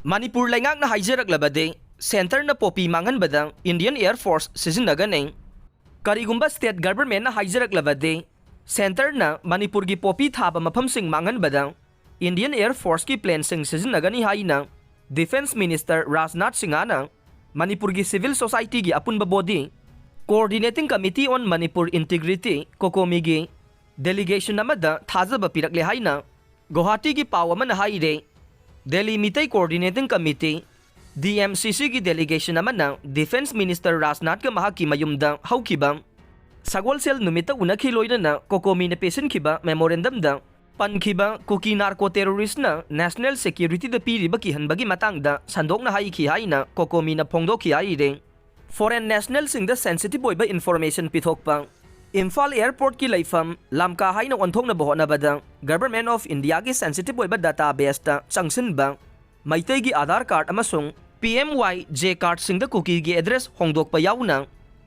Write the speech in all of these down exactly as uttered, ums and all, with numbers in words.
ꯃꯅꯤꯄꯨꯔ ꯂꯩꯉꯥꯛꯅ ꯍꯥꯏꯖꯔꯛꯂꯕꯗꯤ, ꯁꯦꯟꯇꯔꯅ poppy ꯃꯥꯡꯍꯟꯕꯗ Indian air force ꯁꯤꯖꯤꯟꯅꯒꯅꯤ꯫ ꯀꯔꯤꯒꯨꯝꯕ ꯁ꯭ꯇꯦꯠ ꯒꯚꯔꯟꯃꯦꯟꯠꯅ ꯍꯥꯏꯖꯔꯛꯂꯕꯗꯤ, ꯁꯦꯟꯇꯔꯅ ꯃꯅꯤꯄꯨꯔꯒꯤ ꯄꯣꯄꯤ ꯊꯥꯕ ꯃꯐꯝꯁꯤꯡ ꯃꯥꯡꯍꯟꯕꯗ ꯏꯟꯗꯤꯌꯟ ꯑꯦꯌꯔ ꯐꯣꯔꯁꯀꯤ ꯄ꯭ꯂꯦꯟꯁꯤꯡ ꯁꯤꯖꯤꯟꯅꯒꯅꯤ ꯍꯥꯏꯅ ꯗꯤꯐꯦꯟꯁ ꯃꯤꯅꯤꯁꯇꯔ ꯔꯥꯖꯅꯥꯊ ꯁꯤꯡꯍꯅ ꯃꯅꯤꯄꯨꯔꯒꯤ ꯁꯤꯚꯤꯜ ꯁꯣꯁꯥꯏꯇꯤꯒꯤ ꯑꯄꯨꯟꯕ body, Coordinating Committee on Manipur Integrity, ꯀꯣꯀꯣꯃꯤꯒꯤ ꯗꯦꯂꯤꯒꯦꯁꯟ ꯑꯃꯗ ꯊꯥꯖꯕ ꯄꯤꯔꯛꯂꯦ ꯍꯥꯏꯅ ꯒꯨꯋꯥꯍꯥꯇꯤꯒꯤ ꯄꯥꯎ ꯑꯃꯅ ꯍꯥꯏꯔꯦ꯫ Delhi Meitei coordinating committee, D M C ꯁꯤꯒꯤ ꯗꯦꯂꯤꯒꯦꯁꯟ ꯑꯃꯅ ꯗꯤꯐꯦꯟꯁ ꯃꯤꯅꯤꯁꯇꯔ ꯔꯥꯖꯅꯥꯊꯀ ꯃꯍꯥꯛꯀꯤ ꯃꯌꯨꯝꯗ ꯍꯧꯈꯤꯕ ꯁꯒꯣꯜꯁꯦꯜ ꯅꯨꯃꯤꯠꯇ ꯎꯅꯈꯤ ꯂꯣꯏꯅꯅ ꯀꯣꯀꯣꯃꯤꯅ ꯄꯤꯁꯤꯟꯈꯤꯕ ꯃꯦꯃꯣꯔꯦꯟꯗꯝꯗ ꯄꯟꯈꯤꯕ ꯀꯨꯀꯤ ꯅꯥꯔꯀꯣ ꯇꯦꯔꯣꯔꯤꯁ꯭ꯠꯅ ꯅꯦꯁꯅꯦꯜ ꯁꯦꯀ꯭ꯌꯨꯔꯤꯇꯤꯗ ꯄꯤꯔꯤꯕ ꯀꯤꯍꯟꯕꯒꯤ ꯃꯇꯥꯡꯗ ꯁꯟꯗꯣꯛꯅ ꯍꯥꯏꯈꯤ ꯍꯥꯏꯅ ꯀꯣꯀꯣꯃꯤꯅ ꯐꯣꯡꯗꯣꯛꯈꯤ ꯍꯥꯏꯔꯦ꯫ ꯐꯣꯔꯦꯟ ꯅꯦꯁꯅꯦꯜꯁꯤꯡꯗ ꯁꯦꯟꯁꯤꯇꯤꯚ ꯑꯣꯏꯕ ꯏꯟꯐꯣꯔꯃꯦꯁꯟ ꯄꯤꯊꯣꯛꯄ꯫ ꯏꯝꯐꯥꯜ ꯑꯦꯌꯔꯄꯣꯔꯠꯀꯤ ꯂꯩꯐꯝ ꯂꯝꯀꯥ ꯍꯥꯏꯅ ꯑꯣꯟꯊꯣꯛꯅꯕ ꯍꯣꯠꯅꯕꯗ ꯒꯚꯔꯟꯃꯦꯟꯠ ꯑꯣꯐ ꯏꯟꯗꯤꯌꯥꯒꯤ ꯁꯦꯟꯁꯤꯇꯤꯚ ꯑꯣꯏꯕ ꯗꯥꯇꯥꯕꯦꯁꯇ ꯆꯪꯁꯤꯟꯕ ꯃꯩꯇꯩꯒꯤ ꯑꯥꯙꯥꯔ ꯀꯥꯔꯗ ꯑꯃꯁꯨꯡ ꯄꯤ ꯑꯦꯝ ꯋꯥꯏ ꯖꯦ ꯀꯥꯔꯗꯁꯤꯡꯗ ꯀꯨꯀꯤꯒꯤ ꯑꯦꯗ꯭ꯔꯦꯁ ꯍꯣꯡꯗꯣꯛꯄ ꯌꯥꯎꯅ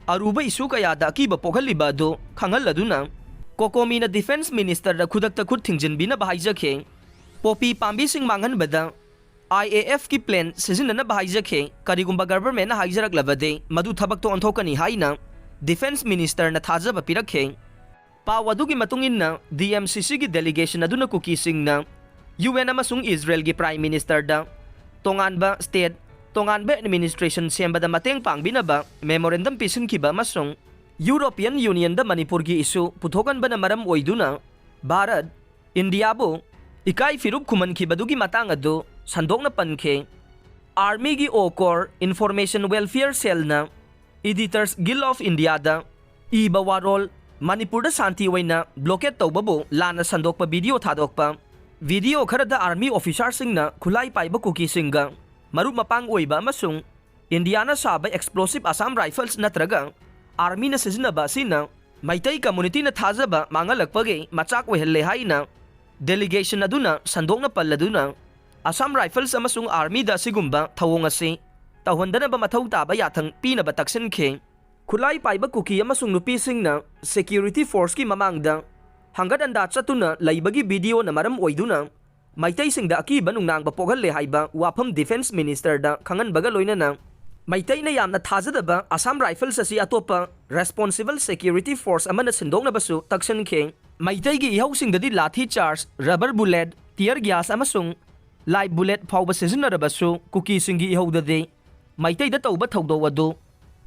ꯑꯔꯨꯕ ꯏꯁꯨ ꯀꯌꯥꯗ ꯑꯀꯤꯕ ꯄꯣꯛꯍꯜꯂꯤꯕ ꯑꯗꯨ ꯈꯪꯍꯜꯂꯗꯨꯅ ꯀꯣꯀꯣꯃꯤꯅ ꯗꯤꯐꯦꯟꯁ ꯃꯤꯅꯤꯁꯇꯔꯗ ꯈꯨꯗꯛꯇ ꯈꯨꯠ ꯊꯤꯡꯖꯤꯟꯕꯤꯅꯕ ꯍꯥꯏꯖꯈꯤ꯫ ꯄꯣꯄꯤ ꯄꯥꯝꯕꯤꯁꯤꯡ ꯃꯥꯡꯍꯟꯕꯗ ꯑꯥꯏ ꯑꯦ ꯑꯦꯐꯀꯤ ꯄ꯭ꯂꯦꯟ ꯁꯤꯖꯤꯟꯅꯅꯕ ꯍꯥꯏꯖꯈꯤ꯫ ꯀꯔꯤꯒꯨꯝꯕ ꯒꯚꯔꯟꯃꯦꯟꯠꯅ ꯍꯥꯏꯖꯔꯛꯂꯕꯗꯤ ꯃꯗꯨ ꯊꯕꯛꯇ ꯑꯣꯟꯊꯣꯛꯀꯅꯤ ꯍꯥꯏꯅ ꯗꯤꯐꯦꯟꯁ ꯃꯤꯅꯤꯁꯇꯔꯅ ꯊꯥꯖꯕ ꯄꯤꯔꯛꯈꯤ꯫ ꯄꯥꯎ ꯑꯗꯨꯒꯤ ꯃꯇꯨꯡ ꯏꯟꯅ, ꯗꯤ ꯑꯦꯝ ꯁꯤ ꯁꯤꯒꯤ ꯗꯦꯂꯤꯒꯦꯁꯟ ꯑꯗꯨꯅ ꯀꯨꯀꯤꯁꯤꯡꯅ ꯌꯨ ꯑꯦꯟ ꯑꯃꯁꯨꯡ ꯏꯖꯔꯦꯜꯒꯤ ꯄ꯭ꯔꯥꯏꯝ ꯃꯤꯅꯤꯁꯇꯔꯗ ꯇꯣꯉꯥꯟꯕ ꯁ꯭ꯇꯦꯠ, ꯇꯣꯉꯥꯟꯕ ꯑꯦꯗꯃꯤꯅꯤꯁꯇ꯭ꯔꯦꯁꯟ ꯁꯦꯝꯕꯗ ꯃꯇꯦꯡ ꯄꯥꯡꯕꯤꯅꯕ ꯃꯦꯃꯣꯔꯦꯟꯗꯝ ꯄꯤꯁꯤꯟꯈꯤꯕ ꯑꯃꯁꯨꯡ ꯌꯨꯔꯣꯄꯤꯌꯟ ꯌꯨꯅꯤꯌꯟꯗ ꯃꯅꯤꯄꯨꯔꯒꯤ ꯏꯁꯨ ꯄꯨꯊꯣꯛꯍꯟꯕꯅ ꯃꯔꯝ ꯑꯣꯏꯗꯨꯅ ꯚꯥꯔꯠ, ꯏꯟꯗꯤꯌꯥꯕꯨ ꯏꯀꯥꯏ ꯐꯤꯔꯨꯞ ꯈꯨꯝꯍꯟꯈꯤꯕꯗꯨꯒꯤ ꯃꯇꯥꯡ ꯑꯗꯨ ꯁꯟꯗꯣꯛꯅ ꯄꯟꯈꯤ꯫ ꯑꯥꯔꯃꯤꯒꯤ ꯑꯣ ꯀꯣꯔ ꯏꯟꯐꯣꯔꯃꯦꯁꯟ ꯋꯦꯜꯐꯤꯌꯔ ꯁꯦꯜꯅ Editors Guild of Indiaꯗ ꯏꯕ ꯋꯥꯔꯣꯜ, ꯃꯅꯤꯄꯨꯔꯗ ꯁꯥꯟꯇꯤ ꯑꯣꯏꯅ ꯕ꯭ꯂꯣꯀꯦꯠ ꯇꯧꯕꯕꯨ ꯂꯥꯟꯅ ꯁꯟꯗꯣꯛꯄ ꯚꯤꯗꯤꯑꯣ ꯊꯥꯗꯣꯛꯄ꯫ ꯚꯤꯗꯤꯑꯣ ꯈꯔꯗ ꯑꯥꯔꯃꯤ ꯑꯣꯐꯤꯁꯥꯔꯁꯤꯡꯅ ꯈꯨꯠꯂꯥꯏ ꯄꯥꯏꯕ ꯀꯨꯀꯤꯁꯤꯡꯒ ꯃꯔꯨꯞ ꯃꯄꯥꯡ ꯑꯣꯏꯕ ꯑꯃꯁꯨꯡ ꯏꯟꯗꯤꯌꯥꯅ ꯁꯥꯕ ꯑꯦꯛꯁꯄ꯭ꯂꯣꯁꯤꯚ ꯑꯁꯥꯝ ꯔꯥꯏꯐꯜꯁ ꯅꯠꯇ꯭ꯔꯒ ꯑꯥꯔꯃꯤꯅ ꯁꯤꯖꯤꯟꯅꯕ ꯑꯁꯤꯅ ꯃꯩꯇꯩ ꯀꯝꯃꯨꯅꯤꯇꯤꯅ ꯊꯥꯖꯕ ꯃꯥꯡꯍꯜꯂꯛꯄꯒꯤ ꯃꯆꯥꯛ ꯑꯣꯏꯍꯜꯂꯦ ꯍꯥꯏꯅ ꯗꯦꯂꯤꯒꯦꯁꯟ ꯑꯗꯨꯅ ꯁꯟꯗꯣꯛꯅ ꯄꯜꯂꯗꯨꯅ, ꯑꯁꯥꯝ ꯔꯥꯏꯐꯜꯁ ꯑꯃꯁꯨꯡ ꯑꯥꯔꯃꯤꯗ ꯑꯁꯤꯒꯨꯝꯕ ꯊꯧꯑꯣꯡ ꯑꯁꯤ ꯇꯧꯍꯟꯗꯅꯕ ꯃꯊꯧ ꯇꯥꯕ ꯌꯥꯊꯪ ꯄꯤꯅꯕ ꯇꯛꯁꯤꯟꯈꯤ꯫ ꯈꯨꯠꯂꯥꯏ ꯄꯥꯏꯕ ꯀꯨꯀꯤ ꯑꯃꯁꯨꯡ ꯅꯨꯄꯤꯁꯤꯡꯅ ꯁꯦꯀ꯭ꯌꯨꯔꯤꯇꯤ ꯐꯣꯔꯁꯀꯤ ꯃꯃꯥꯡꯗ ꯍꯪꯒꯠ ꯍꯟꯗꯥ ꯆꯠꯇꯨꯅ ꯂꯩꯕꯒꯤ ꯚꯤꯗꯤꯑꯣꯅ ꯃꯔꯝ ꯑꯣꯏꯗꯨꯅ ꯃꯩꯇꯩꯁꯤꯡꯗ ꯑꯀꯤꯕ ꯅꯨꯡꯅꯥꯡꯕ ꯄꯣꯛꯍꯜꯂꯦ ꯍꯥꯏꯕ ꯋꯥꯐꯝ Defence Minister ꯗ ꯈꯪꯍꯟꯕꯒ ꯂꯣꯏꯅꯅ ꯃꯩꯇꯩꯅ ꯌꯥꯝꯅ ꯊꯥꯖꯗꯕ Assam Rifles ꯑꯁꯤ ꯑꯇꯣꯞꯄ responsible security force ꯑꯃꯅ ꯁꯤꯟꯗꯣꯛꯅꯕꯁꯨ ꯇꯛꯁꯤꯟꯈꯤ꯫ ꯃꯩꯇꯩꯒꯤ ꯏꯍꯧꯁꯤꯡꯗꯗꯤ ꯂꯥꯊꯤ charge, rubber bullet, tear gas ꯑꯃꯁꯨꯡ live bullet ꯐꯥꯎꯕ ꯁꯤꯖꯤꯟꯅꯔꯕꯁꯨ ꯀꯨꯀꯤꯁꯤꯡꯒꯤ ꯏꯍꯧꯗꯗꯤ ꯃꯩꯇꯩꯗ ꯇꯧꯕ ꯊꯧꯗꯣꯛ ꯑꯗꯨ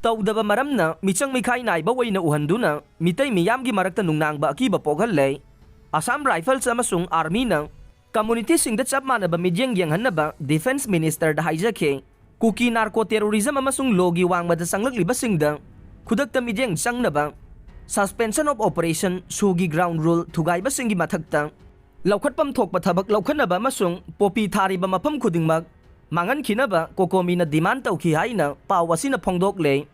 ꯇꯧꯗꯕ ꯃꯔꯝꯅ ꯃꯤꯆꯪ ꯃꯤꯈꯥꯏ ꯅꯥꯏꯕ ꯑꯣꯏꯅ ꯎꯍꯟꯗꯨꯅ ꯃꯤꯇꯩ ꯃꯤꯌꯥꯝꯒꯤ ꯃꯔꯛꯇ ꯅꯨꯡꯅꯥꯡꯕ ꯑꯀꯤꯕ ꯄꯣꯛꯍꯜꯂꯦ꯫ Assam Rifles ꯑꯃꯁꯨꯡ Army ꯅ community ꯁꯤꯡꯗ ꯆꯞ ꯃꯥꯟꯅꯕ ꯃꯤꯠꯌꯦꯡ ꯌꯦꯡꯍꯟꯅꯕ Defence Minister ꯗ ꯍꯥꯏꯖꯈꯤ꯫ ꯀꯨꯀꯤ narco terrorism ꯑꯃꯁꯨꯡ law ꯒꯤ ꯋꯥꯡꯃꯗ ꯆꯪꯂꯛꯂꯤꯕꯁꯤꯡꯗ ꯈꯨꯗꯛꯇ ꯃꯤꯠꯌꯦꯡ ꯆꯪꯅꯕ Suspension of Operation, ꯁꯨꯒꯤ ground rule ꯊꯨꯒꯥꯏꯕꯁꯤꯡꯒꯤ ꯃꯊꯛꯇ ꯂꯧꯈꯠꯐꯝ ꯊꯣꯛꯄ ꯊꯕꯛ ꯂꯧꯈꯠꯅꯕ ꯑꯃꯁꯨꯡ poppy ꯊꯥꯔꯤꯕ ꯃꯐꯝ ꯈꯨꯗꯤꯡꯃꯛ ꯃꯥꯡꯍꯟꯈꯤꯅꯕ COCOMI ꯅ demand ꯇꯧꯈꯤ ꯍꯥꯏꯅ ꯄꯥꯎ ꯑꯁꯤꯅ ꯐꯣꯡꯗꯣꯛꯂꯦ꯫